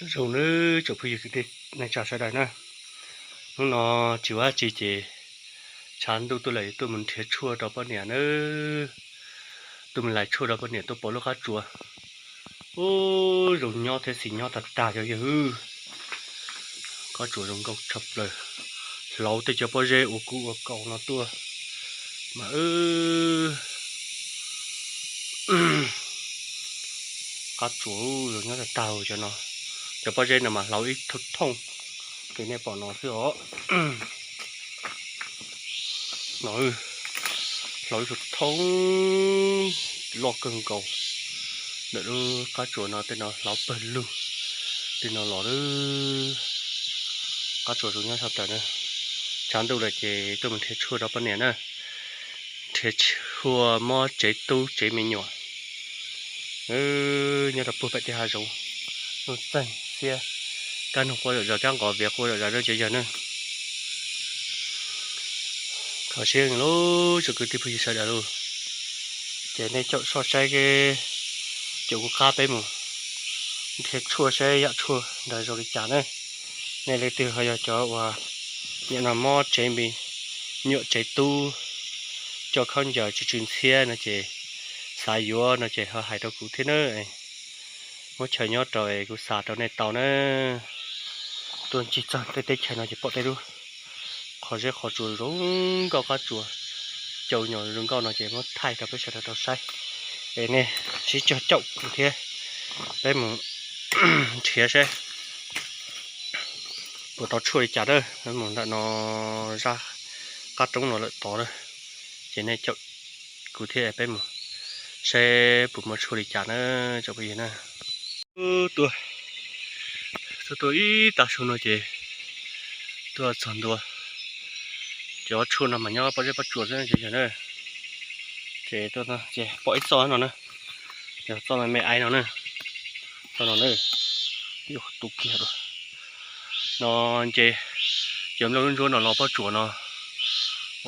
Zoo nawb tsoom phooj ywg kwv tij neej tsa sawv daws na, hnub no tsis ua dab tsi ces tshav ntuj tuaj lawm tuaj mus nrhiav tshuaj rau poj niam nawb. Tuaj mus lais tshuaj rau poj niam tuaj pom lub qab tsuas. Ub, zoo nyob thiab xis nyob tag tag cov yawg hwb. Qab tsuas zoo nkauj tshaj plaws, hlauv tej cov pob zeb ua kub ua kaus no tuaj mas. Qab tsuas zoo nyob tag tag cov no. Cov pob zeb no mas hlauv ib thooj thooj, ces nej pom no xwb os. No, hlauv ib thooj thooj loj kawg nkaus. Ntawm lub qab tsuas no tej no hlauv pawg lug tej no los lawm. Qab tsuas zoo nyob tshaj plaws na. Tshav ntuj lawm ces tuaj mus nrhiav tshuaj rau poj niam na. Nrhiav tshuaj mob tsev tub tsev me nyuam nyob rau puag pem tej hav zoov. Nuj txeeg xiab, kab noog quaj zom zaws, kab nqos viav quaj zom zaws cov yawg na. Kho siab lub tsoom kwv tij phooj ywg sawv daws lauj, ces nej caum soj saib, caum kuv qab peb mus nrhiav tshuaj saib yam tshuaj ntawd zoo li cas na. Nej leej twg ho yog cov uas nim no mob tsev me nyuam tsev tub, coj khaub ncaws tsw tsw ntxhiab no ces xav yuav no ces ho hais rau kuv thiab na. Muab chaw nyob rau es kuv xa rau nej tau na. Tuaj ncig txog tej teb chaws no ces pom tej lub qhov zeb qhov tsuas zoo nkauj, qab tsuas cau nyom zoo nkauj no ces muab thaij rau peb sawv daws tau saib. Es nej sib cog caum kuv thiab peb mus nrhiav saib puas tau tshuaj li cas na. Mus ntawm no zaj qab roob no lawm tod na, ces nej caum kuv thiab peb mus saib puas muaj tshuaj li cas na, tsoom phooj ywg na. Tuaj, tuaj tuaj ib tag su no ces tuaj txog ntua. Cov tshuaj no mas nyob pob zeb pob tsuas xwb cov yawg na. Ces tuaj no ces pom ib txoj no na, yog txoj me me aiv no na, txoj no na, yuav tu kiag no ces cov nplooj ntsuab no los pob tsuas no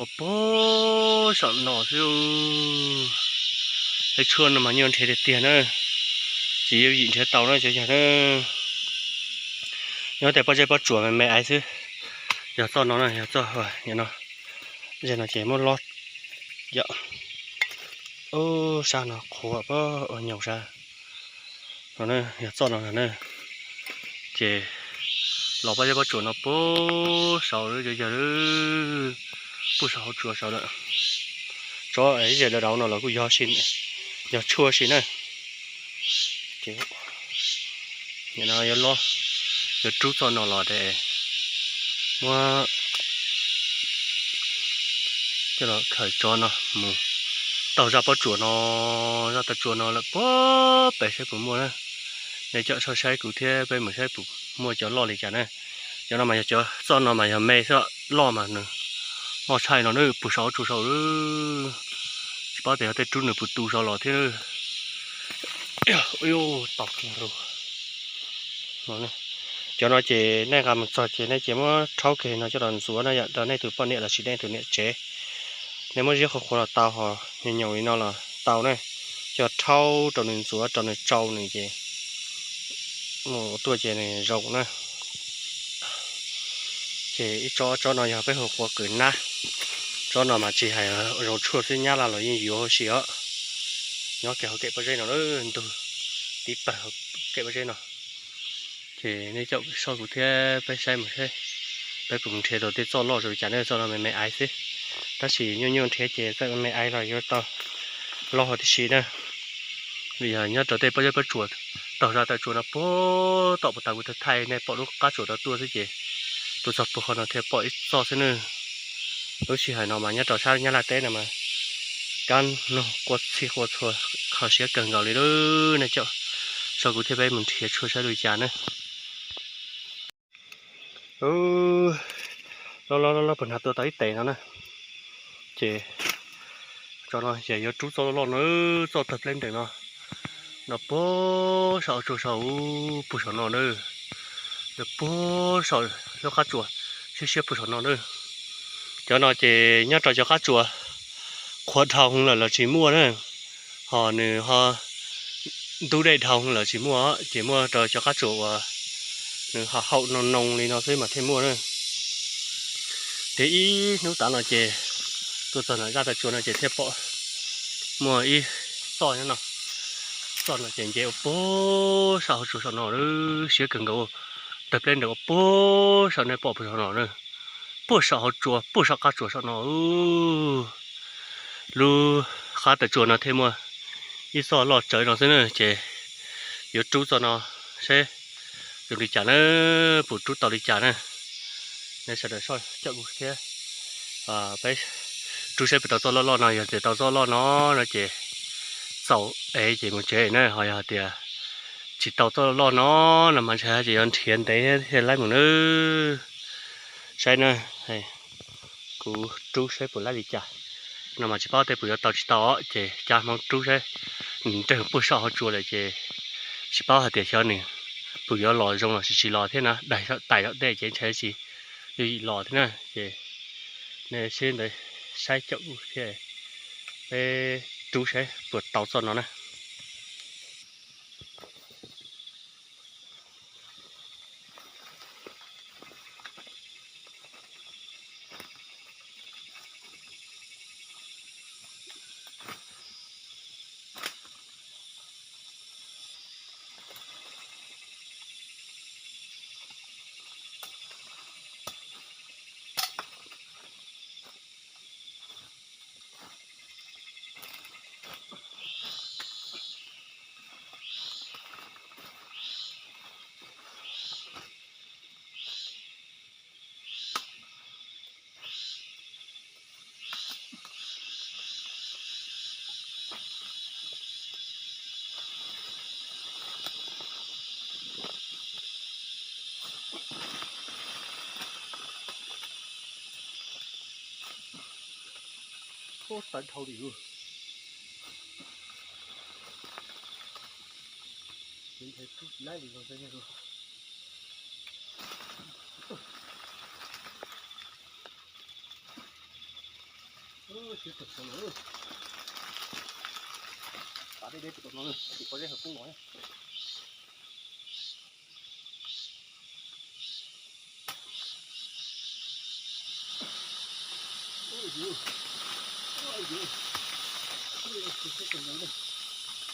ua puag saum no xwb. Tej tshuaj no mas nyuaj nrhiav tiag tiag na, tsis yooj yim nrhiav tau na cov yawg na. Nyob tej pob zeb pob tsuas me me aiv xwb. Yog txoj no na, yog txoj no, zeg no ces muab lob, yog sab no qhuav ua nyoos sab no, yog txoj no na. Ces los pob zeb pob tsuas no puag saud cov yawg, puag saum hauv tsua saud lawm. Tsob ib zes dav dav no los kuj yog, yog tshuaj si na. Ces no yuav lob, yuav rub txoj no los es muab coj los khaws tsob no mus taug zaj pob tsuas no, zaj tav tsua no lawm puag pem saib puas muaj na. Nej caum soj saib kuv thiab peb mus saib puas muaj cov loj li cas na. Cov no mas yog cov txoj no mas yog me xwb, loj mas nws loj tshaj no na, puag saum tsua saud. Tsis paub tias yog tej rub nws puas tu saud los thiab. Ub, tau kiag lauj. Cov no ces nej nqa mus txog ces nej ces muab rhaub kiag no coj los ntxuav na yom, rau nej tus poj niam lossis nej tus niam tsev. Nej muab ziab qhuav qhuav los tau, ho nyoos nyoos li no los tau na. Coj rhaub rau nws ntxuav rau nws tsau nws ces mus tuaj ces nws zoo na. Ces ib tsob, tsob no yog peb hu qhuav qws nab. Tsob no mas tsis hais zoo tshuaj xwb, nyab laj los yeej yuav huv si os. Nyob kiag hauv kem pob zeb no, ntug tib pawg kem pob zeb no. Ces nej caum soj kuv thiab peb saib mus seb peb puas mus nrhiav tau tej txoj loj zoo li cas ne. Txoj no me me aiv xwb, tab sis nyuaj nyuaj nrhiav ces txoj me me aiv los yuav tau loj huv tib si na. Vim yog nyob rau tej pob zeb pob tsuas taug zaj tav tsua no puag tom puag ta kuv thaij thaij nej pom lub qab tsuas rau tuaj xwb ces tuaj txog puag qhov no thiaj pom ib txoj xwb na. Lub sij hawm no mas nyob rau sab Nyab Laj teb no mas kab noog quaj txhij quaj txhua, kho siab kawg nkaus li lawm. Nej caum soj kuv thiab peb mus nrhiav tshuaj saib li cas na. Loj loj loj puag nrad tuaj tau ib tes no na. Ces tsob no ces yuav rub txoj loj loj no, txoj tawg pleb ntees no, no puag saum tsua saud, puag saum no na. Yog puag saum lub qab tsuas siab siab puag saum no na. Cov no ces nyob rau cov qab tsuas qhuav dhau lawm los tsis muaj na, ho nws ho ntub dej dhau lawm tsis muaj, ces muaj rau cov qab tsuas uas Nws ho haum noo noo li no xwb mas thiaj muaj na. Ces ib hnub tav no ces tuaj txog nram zaj taw tsuas no ces thiaj pom muaj ib txoj nyob no. Txoj no ces nce ua puag saum hauv tsuas saum no, siab kawg nkaus. Tawg pleb nrawm ua puag saum, nej pom puag saum no na, puag saum hauv tsuas puag saum qab tsuas saum no. Lub qab taw tsuas no thiaj muaj ib txoj loj tsawv no xwb na. Ces yuav rub txoj no saib zoo li cas na, puas rub tau li cas na. Nej sawv daws soj coj kuv thiab peb rub saib puas tau txoj loj loj no. Yog tias tau txoj loj no no ces txaus ev ces mus tsev na. Ho yog tias tsis tau txoj loj no no mas ntshe ces yuav nrhiav ntev thiaj laib mus na. Saib na, kuv rub saib puas laib li cas no mas tsis paub tej puas yuav tau tsis tau os. Ces cab hmoov rub saib, nws nres puag saum hauv tsuas lawm ces tsis paub hais tias xyov nws puas yuav los zoo los sis tsis los thiab na. Daim tais tom tej ces ntshe tsis yooj yim los thiab na. Ces nej sib ntawd saib caum kuv thiab peb rub saib puas tau txoj no na. Ub, tawv dhau li. Ces ntshe rub tsis laib li los. Siab kawg no. Tav deb deb rau tom no, tim pob zeb hauv poob los.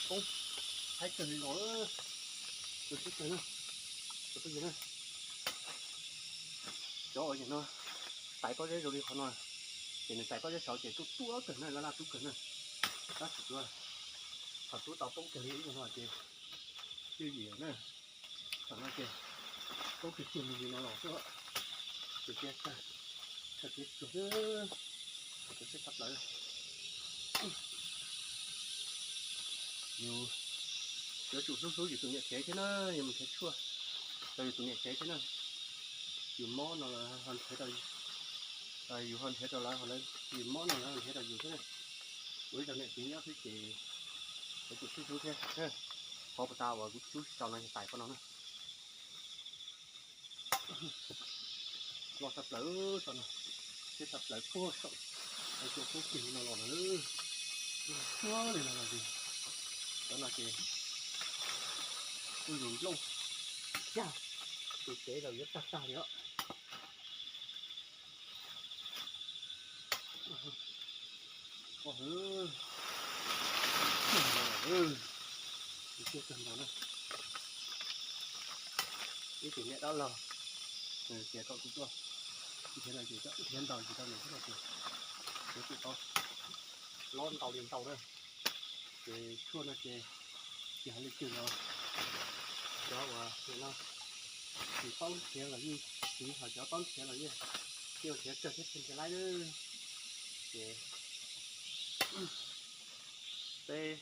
Poob, haib kawg li los. Tus sib kawg na, tus phooj ywg na. Cov uas yog no tais pob zeb zoo li qhov no, ces nws tais pob zeb saud ces tuaj tuaj kawg na, laj laj rub kawg na. Tab sis tsuav thaum rub tau poob kiag li ib zaug no ces yooj yim na. Thaum no ces poob kiag kiag li no los xwb. Ces cia tag, tag kev tsuag xwb, tsuag tsheb tshaj plaws. Yus yuav tsum hlub hlub yus tus niam tsev thiab na, yus mus nrhiav tshuaj rau yus tus niam tsev thiab na. Yus mob no lawv ho nrhiav rau, yus ho nrhiav rau lawv, ho lawv, yus mob no lawv ho nrhiav rau yus thiab na. Ua ib zag niam txiv nyob xwb ces yuav tsum sib hlub thiab. Qhov puas tas uas kuv rub tsis tau no yog tais qhov no na. Loj tshaj plaws tso no, tsheb tshaj plaws puag saum, cua poob kiag li no los lawm. Puag li no los, cov no ces kuj yus nplooj, yog tus tsev los yuav tag tag li os. Ib tus niam dab laug tias kom kuv tuaj nrhiav no ces nrhiav ntau ces tau nws thiab no ces kuv kuj tau lob ntau li ntau na. Ces tshuaj no ces tsis hais leej twg los, cov uas no tsis paub nrhiav los yeej siv, ho cov paub nrhiav los yeej, yeej nrhiav kawg thiab thiaj nrhiav laib na. Ces peb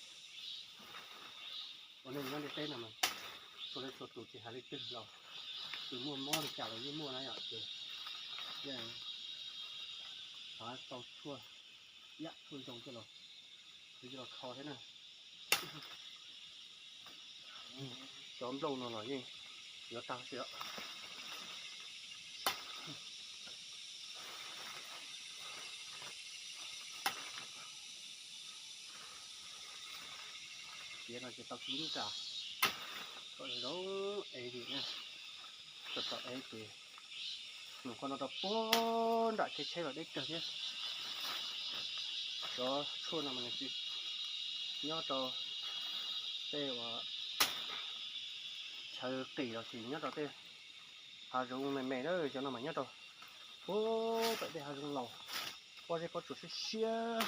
ua neej nyob ntiaj teb no mas txhua leej txhua tus tsis hais leej twg los, tus muaj mob li cas los yeej muaj na yom. Ces yeej xav tau tshuaj yam tshuaj zoo coj los, los kho thiab na. Cov nplooj no los yeej yuav tag xwb os. Tiav no ces tau kib ib kas kom zoo ev li na. Txom txom ev ces mus qhov no rau puag nram kev tsheb los deb kawg thiab. Cov tshuaj no mas nws tsis nyob rau tej uas chaw qis los sis nyob rau tej hav zoov me me na, cov no mas nyob rau puag pem tej hav zoov laus, pob zeb pob tsuas siab siab.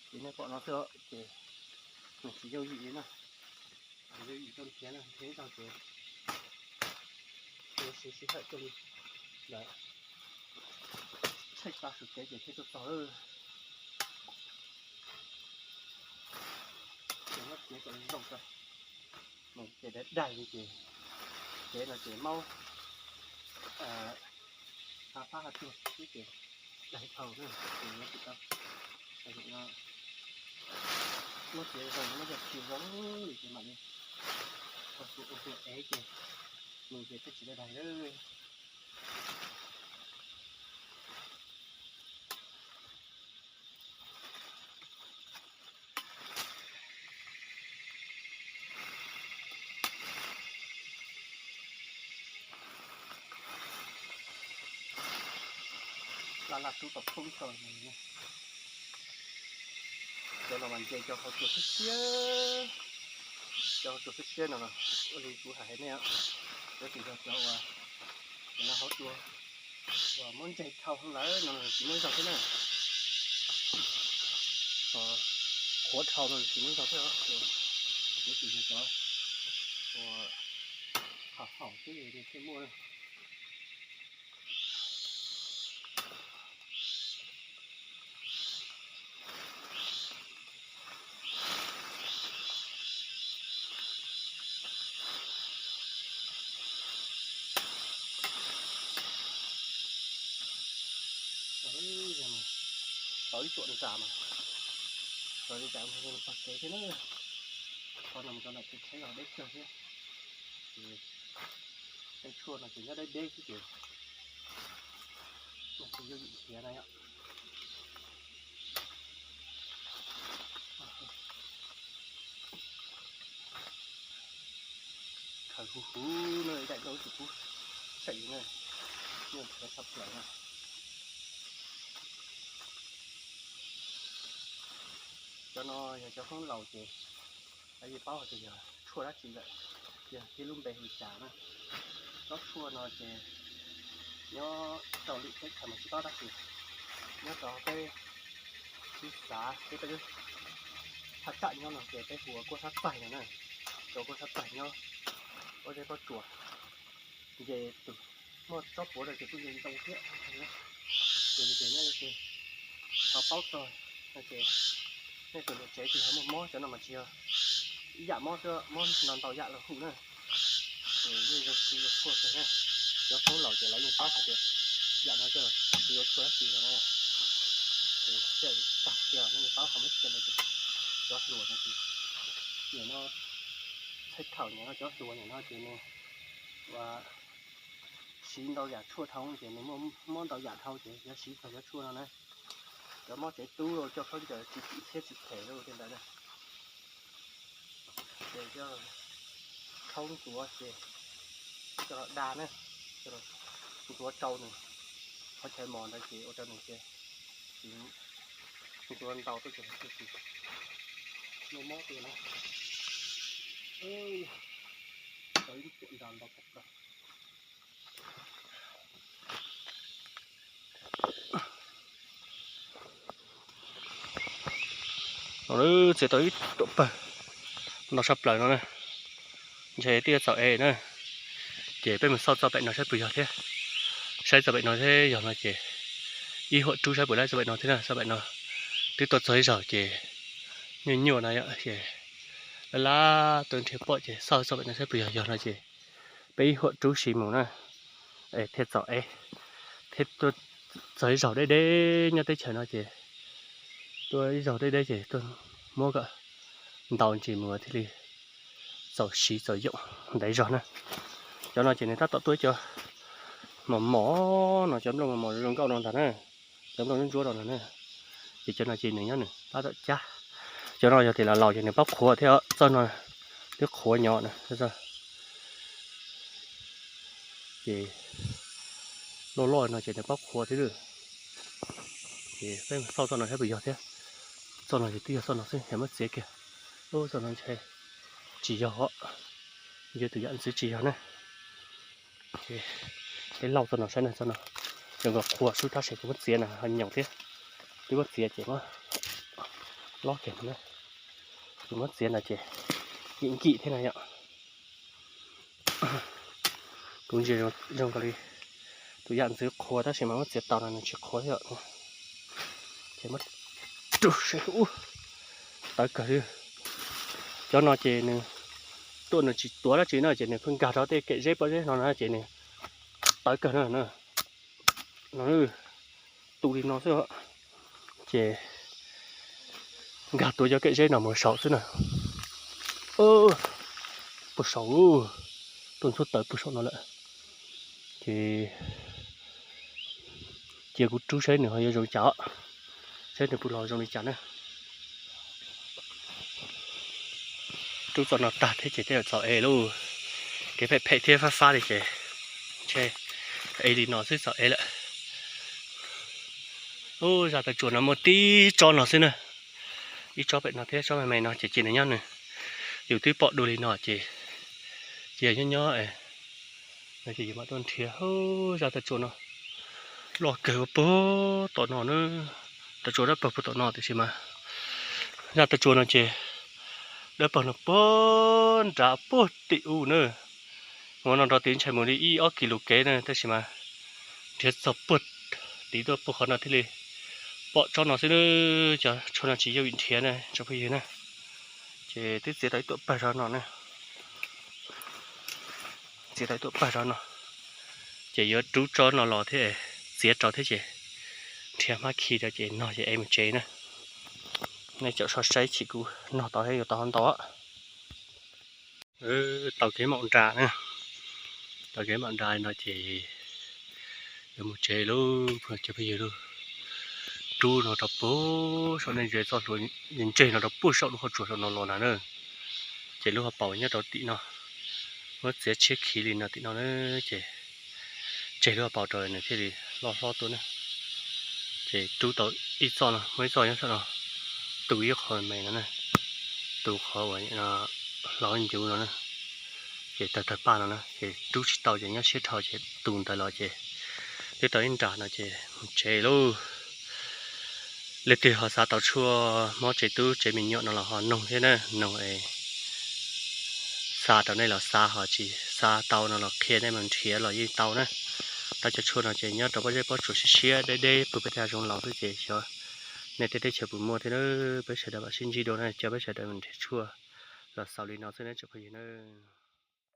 Ces nej pom no xwb ces nws tsis yooj yim li na. Yooj yim rau nrhiav na, nrhiav ib zaug ces ua siv sij hawm coj li lawm, tshaij tag su kev ces thiaj tuaj txog. Ces muab txiav kom zoo tso, ces daig daig li ces kev no ces maub ha phab ha tuag xwb ces daig dhau na, ces yuav tsum tau muab txiav zoo, muab coj tsis zoo li ces mam li ua tus ua tus ev ces nws ces thiaj tsis daig daig lawm. Laj laj tub tau poob tso. Cov no mas nce cov hauv tsuas siab siab, cov hauv tsuas siab siab no ua li kuv hais nej, yuav tsum yog cov uas no hauv tsuas uas muab ntseg dhau lawm no tsis muaj ib zaug thiab na. Qhuav dhau no tsis muaj ib zaug thiab, yuav tsum yog cov uas haum haum xwb thiaj muaj. Tau ib tsuam nram mas, tau li cas pog kev thiab na. Qhov no mus rau nram kev tsheb los deb kawg thiab. Tej tshuaj no ces nyob deb deb xwb ces yooj yim khiav na yom. Khaws huv huv no daim ntaub tsis pub seem na, nyiaj khiav tshaj plaws na. Cov no yog cov hoob laus ces lawv yeej paub hais tias yog tshuaj dab tsi lawm, yog tib lub npe hu li cas na. Tsob tshuaj no ces nyob rau lwm teb chaws mas tsis paub tab sis nyob rau peb teb xav peb peb thaj tsam nyob no ces peb hu ua kuaj sab txaig no na. Cov kuaj sab txaig nyob pob zeb pob tsuas, nce tus muaj tsob puav rau ces kuj nce ntau thiab. Ces nej ho paub txog no ces nej tus niam tsev twg ho muaj mob, cov no mas tsis yog ib yam mob xwb, mob ntau ntau yam los hu na. Ces yeej zoo siv ua tshuaj kawg na. Cov hoob laus ces lawv yeej paub hais tias yam no coj siv ua tshuaj dab tsi no na. Ces tag kiag nej yeej paub qhov muab txiav no ces cov hluas no ces nim no txhais thaum nim no cov hluas nim no ces nws ua siv ntau yam tshuaj dhau ces nws muaj mob ntau yam dhau ces yuav siv txog cov tshuaj no na. Cov mob tsev tub coj khaub ncaws tsis txim siab tsis phem li ntawd na. Ces coj khaub ntxuav ces coj los da na, coj los ntxuav rau nws qhov chaw mos ntawd ces ua rau nws ces tsis ntxuav ntau tuaj ces thiaj tsis muaj mob tuaj na. Tau ib lub tuam nras ntau kawg. Txiav tau ib tuam pawg ntau tshaj plaws no na, ntshe twb yuav txaus ev na. Ces peb mus xauj txoj pem no saib puas yog thiab, saib txoj pem no thiab yog no ces ib huam rub saib puas laib txoj pem no thiab na. Txoj pem no twb tuaj txog ib zaug ces nyuaj nyuaj no yom, ces lab lab tuaj nrhiav pom ces xauj txoj pem no saib puas yog, yog no ces peb ib huam rub siv mus na, es thiaj txaus ev, thiab tuaj txog ib zaug deb deb nyob teb chaws no ces tuaj ib zaug deb deb ces tuaj muab kom ntau ntsis mus thiaj li txaus siv txaus yoom ntev zog na. Cov no ces nws tab tom tuaj cov mos mos no, cov nplooj mos mos zoo nkauj no ntag na, cov nplooj ntsuab ntsuab no ntag na. Ces cov no ces nws nyob nws tab tom cab. Cov no yog tias los laus ces nws paub qhuav thiab, txoj no twb qhuav nyob na. Ces loj loj no ces nws pab qhuav thiab lawm. Ces peb xauj txoj no saib puas yog thiab. Txoj no ces twb yog txoj no xwb, yog muab txiav kiag. Ub, txoj no ntshe tsis yog, yog tus yam ntxwv tsis yog na. Peb lauj txoj no saib na, txoj no zoo nkaus qhuav xwb tab sis kuv muab txiav na ho nyoos thiab. Twb muab txiav ces muab lob kiag na. Kuv muab txiav no ces nkim nkim thiab na yom. Kuv ntsia zoo nkaus li tus yam ntxwv qhuav tab sis mas muab txiav tau no nws tsis qhuav thiab. Ces muab rub saib ub, tawv kawg li. Cov no ces nws tuaj nws tsis tuav dab tsi no ces nws pheej nkag rau tej kem zeb pob zeb no na ces nws tawv kawg na. No, tu li no xwb. Ces nkag tuav cov kem zeb no mus saum xwb na. Puag saum, tuaj ntxhuab tawv puag saum no lawm. Ces cia kuv rub saib nws ho yuav zoo li cas, saib nws puas los zoo li cas na. Rub txoj no tag thiab ces tej zaum txaus ev lauj. Kev phem phem thiab fab fab li ces ntshe ev li no xwb txaus ev lawm. Ub, zaj taw tsuas no muaj tib tsob no xwb na. Ib tsob pem no thiab tsob me me no ces cia nws nyob nws. Yus twb pom dua li no ces cia nyob nyob no ces yus mam tuaj nrhiav. Zaj taw tsuas no loj kawg ua puag tom no na. Taw tsuas dawb paug puag tom no tiam sis mas zaj taw tsuas no ces dawb paug no puag nrad puag tim ub na. Mus no rau tim ntshe mus li ib ob kis lus kev na tab sis mas nrhiav txog puag tim tuaj puag qhov no thiaj li pom tsob no xwb na. Cov tshuaj no tsis yooj yim nrhiav na tsoom phooj ywg na. Ces twb txiav tau ib tuam pawg rau no na. Txiav tau ib tuam pawg rau no. Ces yuav rub tsob no los thiab, txiav rau thiab ces nrhiav hmab khi rau ces nog ces ev mus tsev na. Nej caum so saib chim kuv nog tau thiab yuav tau ho ntau. Tau kev maum nra na. Tau kev maum nra no ces yuav mus tsev lauj cov phooj ywg lauj. Rub no rau puag saum nej ntsia txoj hlua ntseg no rau puag saum lub qhov tsua saum no los na na. Ces lub hauv paus nyob rau tim no. Muab txiav tshiab khiv li no tim no na. Ces tseg lub hauv paus rau nws thiaj li loj hlob tuaj na. Ces rub tau ib txoj no, muaj ib txoj nyob saum no, tu ib qho me no na, tu qhov uas hlau ncuv no na. Ces tawg tawg paj no na ces rub tsis tau ces nyob siab dhau ces tu ntawd los ces twb tau ib nra no ces mus tsev lauj. Leej twg ho xav tau tshuaj mob tsev tub tsev me nyuam no los ho noog thiab na, noog es xa rau nej los xa, ho tsis xa tau no los qhia nej mus nrhiav los yeej tau na. Tab cov tshuaj no ces nyob rau pob zeb pob tsuas siab siab deb deb puag peb tej hav zoov laus xwb ces xyov nej tej teb chaws puas muaj thiab na. Peb sawv daws mam sib ntsib dua na, coj peb sawv daws mus nrhiav tshuaj los xaus li no xwb na tsoom phooj ywg na.